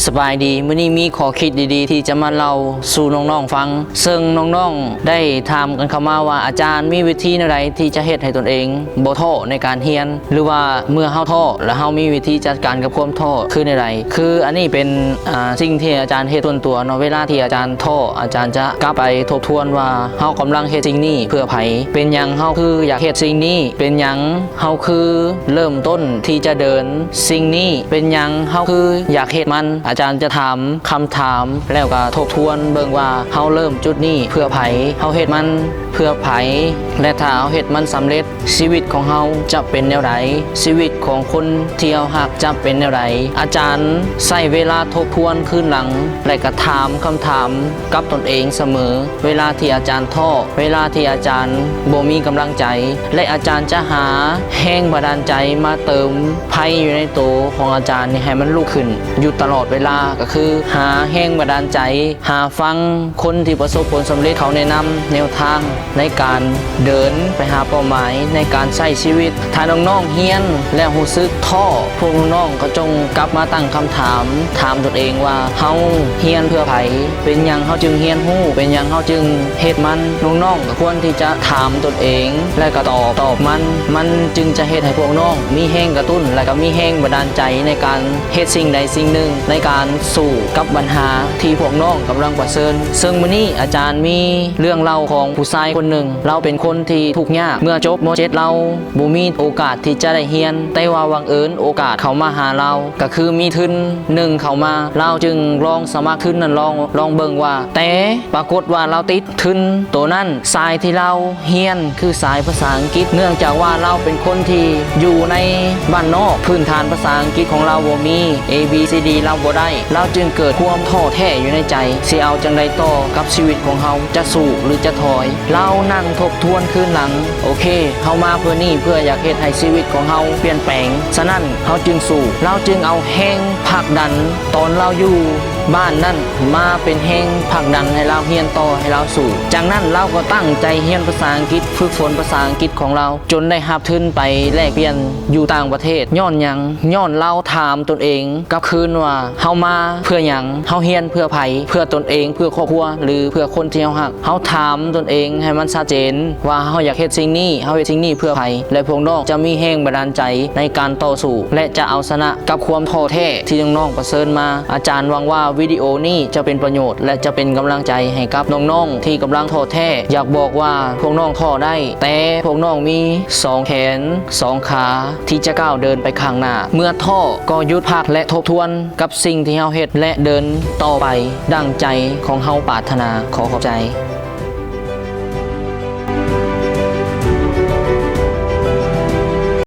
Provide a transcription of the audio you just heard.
ສະບາຍດີ, ມື້ນີ້ມີຂໍ້ຄິດດີໆ ທີ່ຈະມາເລົ່າສູ່ນ້ອງໆ ຟັງ. ເຊິ່ງນ້ອງໆ ໄດ້ຖາມກັນເຂົ້າມາວ່າ ອາຈານມີວິທີແນວໃດທີ່ຈະເຮັດໃຫ້ຕົນເອງບໍ່ທໍ້ໃນການຮຽນ ຫຼືວ່າເມື່ອເຮົາທໍ້ແລ້ວ ເຮົາມີວິທີຈັດການກັບຄວາມທໍ້ຄືແນວໃດ? ຄືອັນນີ້ເປັນ ອ່າ ສິ່ງທີ່ອາຈານເຮັດສ່ວນຕົວເນາະ. ເວລາທີ່ອາຈານທໍ້ ອາຈານຈະກັບໄປທົບທວນວ່າ ເຮົາກຳລັງເຮັດສິ່ງນີ້ເພື່ອໃຜ? ເປັນຫຍັງເຮົາຄືຢາກເຮັດສິ່ງນີ້? ເປັນຫຍັງ ເຮົາຄືເລີ່ມຕົ້ນທີ່ຈະເດີນສິ່ງນີ້? ເປັນຫຍັງເຮົາຄືຢາກເຮັດມັນ? ອາຈານຈະຖາມຄຳຖາມ ແລ້ວກໍທົບທວນເບິ່ງວ່າ ເຮົາເລີ່ມຈຸດນີ້ເພື່ອໃຜ? ເຮົາເຮັດມັນເພື່ອໃຜ? ແລະ ຖ້າເຮົາເຮັດມັນສຳເລັດ, ຊີວິດຂອງເຮົາຈະເປັນແນວໃດ? ຊີວິດຂອງຄົນທີ່ເຮົາຮັກຈະເປັນແນວໃດ? ອາຈານໃຊ້ເວລາທົບທວນຄືນຫຼັງ ແລະ ກະຖາມຄຳຖາມ ກັບຕົນເອງສະເໝີ. ເວລາທີ່ອາຈານທໍ້, ເວລາທີ່ອາຈານບໍ່ມີກຳລັງໃຈ ແລະ ອາຈານຈະຫາແຮງບັນດານໃຈມາເຕີມໄຟຢູ່ໃນໂຕຂອງອາຈານນີ້ໃຫ້ມັນລຸກຂຶ້ນຢູ່ຕະຫຼອດເວລາ, ກໍຄືຫາແຮງບັນດານໃຈ, ຫາຟັງຄົນທີ່ປະສົບຜົນສຳເລັດ ເຂົາແນະນຳແນວທາງໃນການເດີນໄປຫາເປົ້າໝາຍ, ໃນການໃຊ້ຊີວິດ. ຖ້ານ້ອງໆຮຽນແລ້ວຮູ້ສຶກທໍ້, ພວກນ້ອງໆກໍຈົ່ງກັບມາຕັ້ງຄຳຖາມ, ຖາມຕົນເອງວ່າ ເຮົາຮຽນເພື່ອໃຜ? ເປັນຫຍັງເຮົາຈຶ່ງຮຽນຮູ້? ເປັນຫຍັງເຮົາຈຶ່ງເຮັດມັນ? ນ້ອງໆກໍຄວນທີ່ຈະຖາມຕົນເອງ ແລະກໍຕອບ, ຕອບມັນ, ມັນຈຶ່ງຈະເຮັດໃຫ້ພວກນ້ອງມີແຮງກະຕຸ້ນ ແລະກໍມີແຮງບັນດານໃຈໃນການເຮັດສິ່ງໃດສິ່ງໜຶ່ງ, ໃນການສູ້ກັບບັນຫາທີ່ພວກນ້ອງກຳລັງປະເຊີນ. ເຊິ່ງມື້ນີ້ອາຈານມີເລື່ອງເລົ່າຂອງຜູ້ຊາຍຄົນໜຶ່ງ, ລາວເປັນຄົນທີ່ທຸກຍາກ. ເມື່ອຈົບ ມ.ເຈັດ ລາວ ບໍ່ມີໂອກາດທີ່ຈະໄດ້ຮຽນ, ແຕ່ວ່າບັງເອີນໂອກາດເຂົ້າມາຫາລາວ, ກໍຄືມີທຶນໜຶ່ງເຂົ້າມາ, ລາວຈຶ່ງລອງສະໝັກທຶນນັ້ນລອງ, ລອງເບິ່ງວ່າ, ແຕ່ປາກົດວ່າລາວຕິດທຶນໂຕນັ້ນ. ສາຍທີ່ລາວຮຽນຄືສາຍພາສາອັງກິດ, ເນື່ອງຈາກວ່າລາວເປັນຄົນທີ່ຢູ່ໃນບ້ານນອກ, ພື້ນຖານພາສາອັງກິດຂອງລາວບໍ່ມີ, ເອ ບີ ຊີ ດີ ລາວບໍ່ໄດ້, ລາວຈຶ່ງເກີດຄວາມທໍ້ແທ້ຢູ່ໃນໃຈ, ຊິເອົາຈັ່ງໃດຕໍ່ກັບຊີວິດຂອງເຮົາ, ຈະສູ້ ຫຼື ຈະຖອຍ? ລາວນັ່ງທົບທວນຄືນຫຼັງ, ໂອເຄ, ເຮົາມາເພື່ອນີ້, ເພື່ອຢາກເຮັດໃຫ້ຊີວິດຂອງເຮົາປ່ຽນແປງ, ສະນັ້ນເຮົາຈຶ່ງສູ້. ລາວຈຶ່ງເອົາແຮງຜັກດັນຕອນລາວຢູ່ບ້ານນັ້ນ ມາເປັນແຮງຜັກດັນໃຫ້ລາວຮຽນຕໍ່, ໃຫ້ລາວສູ້. ຈາກນັ້ນລາວກໍຕັ້ງໃຈຮຽນພາສາອັງກິດ, ຝຶກຝົນພາສາອັງກິດຂອງລາວ, ຈົນໄດ້ຮັບທຶນໄປແລກປ່ຽນຢູ່ຕ່າງປະເທດ. ຍ້ອນຫຍັງ? ຍ້ອນລາວຖາມຕົນເອງກັບຄືນວ່າ, ເຮົາມາເພື່ອຫຍັງ? ເຮົາຮຽນເພື່ອໃຜ? ເພື່ອຕົນເອງ, ເພື່ອຄອບຄົວ ຫຼື ເພື່ອຄົນທີ່ເຮົາຮັກ? ເຮົາຖາມຕົນເອງໃຫ້ມັນຊັດເຈນວ່າ ເຮົາຢາກເຮັດສິ່ງນີ້, ເຮົາເຮັດສິ່ງນີ້ເພື່ອໃຜ? ແລະ ພວກນ້ອງຈະມີແຮງບັນດານໃຈໃນການຕໍ່ສູ້ ແລະ ຈະເອົາຊະນະກັບຄວາມທໍ້ແທ້ທີ່ນ້ອງໆປະເຊີນມາ. ອາຈານຫວັງວ່າວິດີໂອນີ້ຈະເປັນປະໂຫຍດ ແລະ ຈະເປັນກຳລັງໃຈໃຫ້ກັບນ້ອງໆທີ່ກຳລັງທໍ້ແທ້. ຢາກບອກວ່າພວກນ້ອງທໍ້ໄດ້, ແຕ່ພວກນ້ອງມີສອງແຂນ, ສອງຂາ ທີ່ຈະກ້າວເດີນໄປຂ້າງໜ້າ. ເມື່ອທໍ້ກໍຢຸດພັກ ແລະ ທົບທວນ ກັບສິ່ງທີ່ເຮົາເຮັດ ແລະ ເດີນຕໍ່ໄປດັ່ງໃຈຂອງເຮົາປາດຖະໜາ. ຂໍຂອບໃຈ.